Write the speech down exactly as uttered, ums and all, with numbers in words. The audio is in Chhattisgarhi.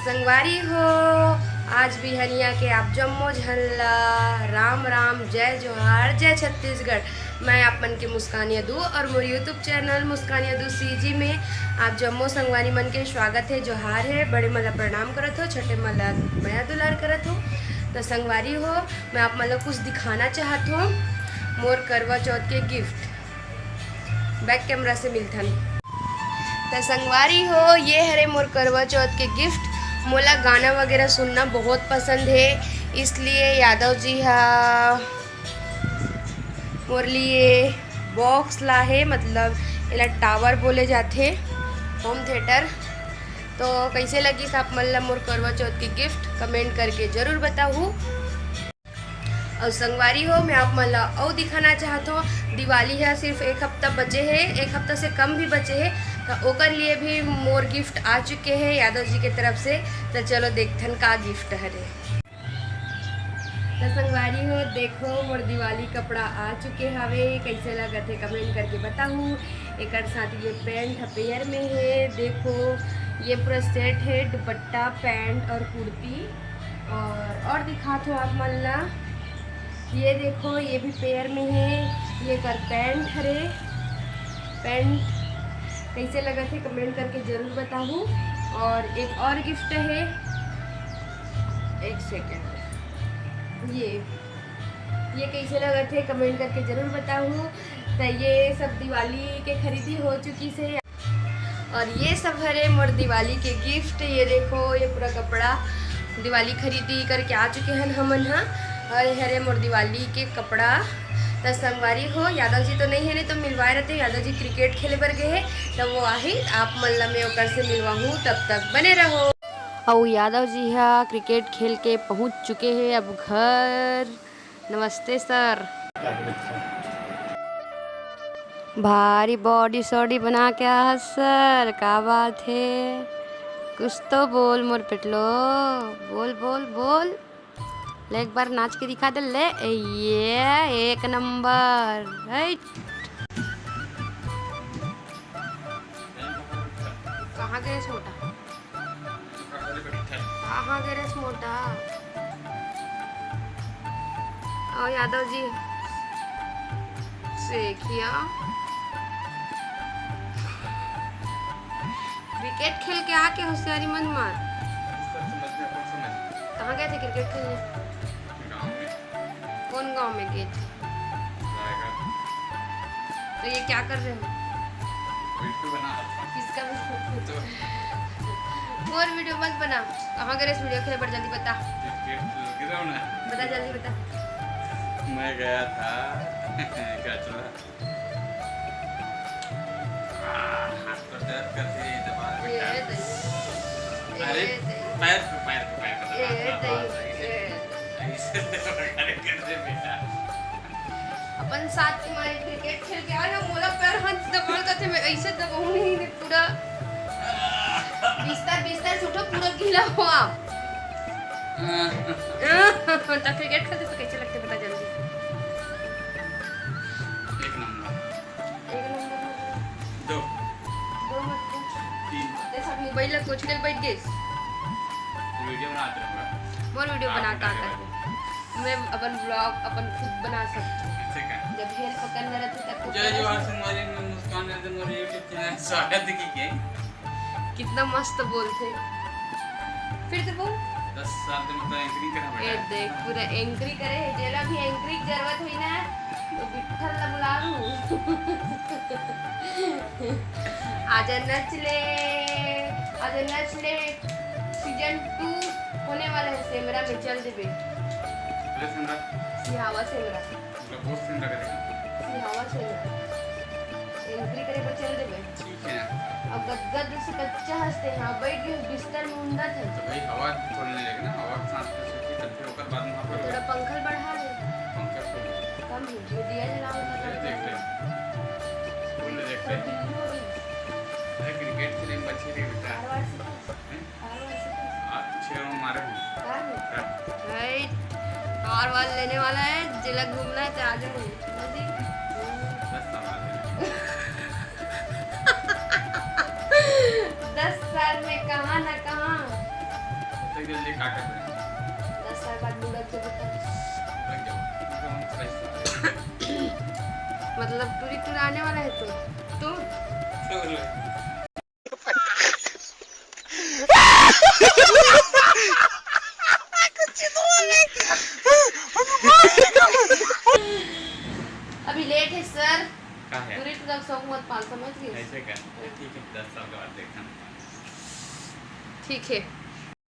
संगवारी हो, आज बिहनिया के आप जम्मो झन ला राम राम, जय जोहार, जय छत्तीसगढ़। मैं आप मन के मुस्कान यदु और मोर YouTube चैनल मुस्कान यदु सीजी में आप जम्मो संगवारी मन के स्वागत है, जोहार है। बड़े मन ला प्रणाम करत हो, छोटे मन ला मया दुलार करत हो। तो संगवारी हो, मैं आप मन ला कुछ दिखाना चाहत हो मोर करवा चौथ के गिफ्ट। बैक कैमरा से मिलथन। त संगवारी हो, ये हरे मोर करवा चौथ के गिफ्ट। मोला गाना वगैरह सुनना बहुत पसंद है, इसलिए यादव जी हा मोर लिए बॉक्स ला है, मतलब एला टावर बोले जाथे, होम थिएटर। तो कैसे लगिस आप मन ला मोर करवा चौथ के गिफ्ट, कमेंट करके जरूर बताहू। और संगवारी हो, मैं आप मन ला अउ दिखाना चाहत हूँ, दिवाली है सिर्फ एक हफ्ता बचे है, एक हफ्ता से कम भी बचे है, तो ओकर लिए भी मोर गिफ्ट आ चुके हैं यादव जी के तरफ से। तो चलो देखथन का गिफ्ट हरे। तो संगवारी हो, देखो मोर दिवाली कपड़ा आ चुके हवे, कैसे लगत है कमेंट करके बताहू। एकर साथ ये पैंट ह पेयर में है, देखो ये पूरा सेट है, दुपट्टा, पैंट और कुर्ती। और, और दिखात हो आप मन ला, ये देखो ये भी पेयर में है, ये कर पैंट हरे। पैंट कैसे लगत है कमेंट करके जरूर बताहू। और एक और गिफ्ट है, एक सेकेंड, ये ये कैसे लगत है कमेंट करके जरूर बताहू। तो ये सब दिवाली के खरीदी हो चुकी से, और ये सब हरे मोर दिवाली के गिफ्ट। ये देखो, ये पूरा कपड़ा दिवाली खरीदी करके आ चुके हैं हमन हा। और ये हरे मोर दिवाली के कपड़ा। त संगवारी हो, यादव जी तो नहीं है, नहीं तो मिलवाए रहते। यादव जी क्रिकेट खेले बर गए हैं, तब वो आही, आप मन ला मैं ओकर से मिलवाहूँ, तब तक बने रहो। अउ यादव जी हा क्रिकेट खेल के पहुंच चुके हैं अब घर। नमस्ते सर। भारी बॉडी सॉडी बना के आ सर, का बात है? कुछ तो बोल मोर पेटलो, बोल बोल बोल। ले एक बार नाच के दिखा दे ले। ए, ये एक नंबर है। कहाँ गए छोटा? कहाँ गे रेस मोटा? और यादव जी से किया। क्रिकेट खेल के आके होशियारी मत मार। कहाँ गए थे क्रिकेट खेलने? कौन गांव में गए थे? तो ये क्या कर रहे हो? वीडियो बना रहा था। किसका वीडियो? तो मोर वीडियो मत बना। कहाँ गए इस वीडियो खेले पर, जल्दी बता। क्रिकेट खेल के रहो ना। बता, जल्दी बता। मैं गया था। क्या चला? आ, हाथ पर दर्द करते हैं, दबा ये बेटा। दही। अरे, ये दही। पैर पे, पैर पे, पैर पे ये दबा, दही। दबा, दबा, ये ऐसे, ऐसे दबा, अरे, कर दे बेटा। अपन साथ तुम्हारे क्रिकेट खेल के आए ना, मोला पैर हाथ दबा करते, मैं ऐसे दबाऊं नहीं, मैं पूरा बिस्तर, बिस्तर से उठो, पूरा गीला हो आप। तो क्रिकेट खेलते तो कैसे लगते, बता जल्दी। एक नंबर। एक नंबर में दो। दो मत पूछ। तीन। ते सब मोबाइल ला कोच के बैठ गए। वीडियो बनाते रहूंगा। मोर वीडियो आप बना का बनाते कर? मैं अपन ब्लॉग अपन खुद बना सकती हूँ। ठीक है। जब हेयर पकड़ना रहता तब तो जय बना जोहार सकती हूँ। संगवारी, मैं मुस्कान रंजन और YouTube चैनल स्वागत की के। कितना मस्त बोलते। फिर से बोल। दस साल से मतलब एंकरिंग करना ए पड़ा। देख, पूरा एंकरी करे है, जेला भी एंकरी की जरूरत हुई ना, तो विठल ला बुला लूं। आजा नच ले, आजा नच ले। सीजन टू होने वाला है, सेमरा में चल देबे। अरे सेमरा। सिहावा सेमरा। मतलब बहुत सीन लग रहा है। सिहावा सेमरा। एंकरी करे पर चल देबे। ठीक है। अब गदगद से कच्चा हंसते हैं, अब बैठ गए बिस्तर में उंदा थे। तो भाई हवा थोड़ी नहीं लगी ना, हवा के सांस में सूखी, तब फिर ओकर बाद में वहाँ पर थोड़ा पंखल बढ़ा ले। पंखा खोल। कम ही, ये दिया जला होता ये था। देख ले। बोल देख ले। पर बिल्ली हो रही। अरे क्रिकेट खेले में बच्चे थे बेटा। कार वार से तो, हैं? कार वार से तो। आज छह रन मारे हैं। कार में? हाँ। भाई, कार वार लेने वाला है, जिला घूमना है तो आ जाओ। नजदीक। दस साल बाद। दस साल में कहाँ ना कहाँ। जल्दी का कर रहे हैं? दस साल बाद बुढ़ा के बेटा। लग जाओ। तुम तो हम पैसा। मतलब टूरी टुराने वाला है तू। तू? छोड़। अभी लेट है सर। का है? टूरी टुरा के शौक मत पाल, समझ गए? ऐसे का? ठीक है, दस साल के बाद देखना। ठीक है।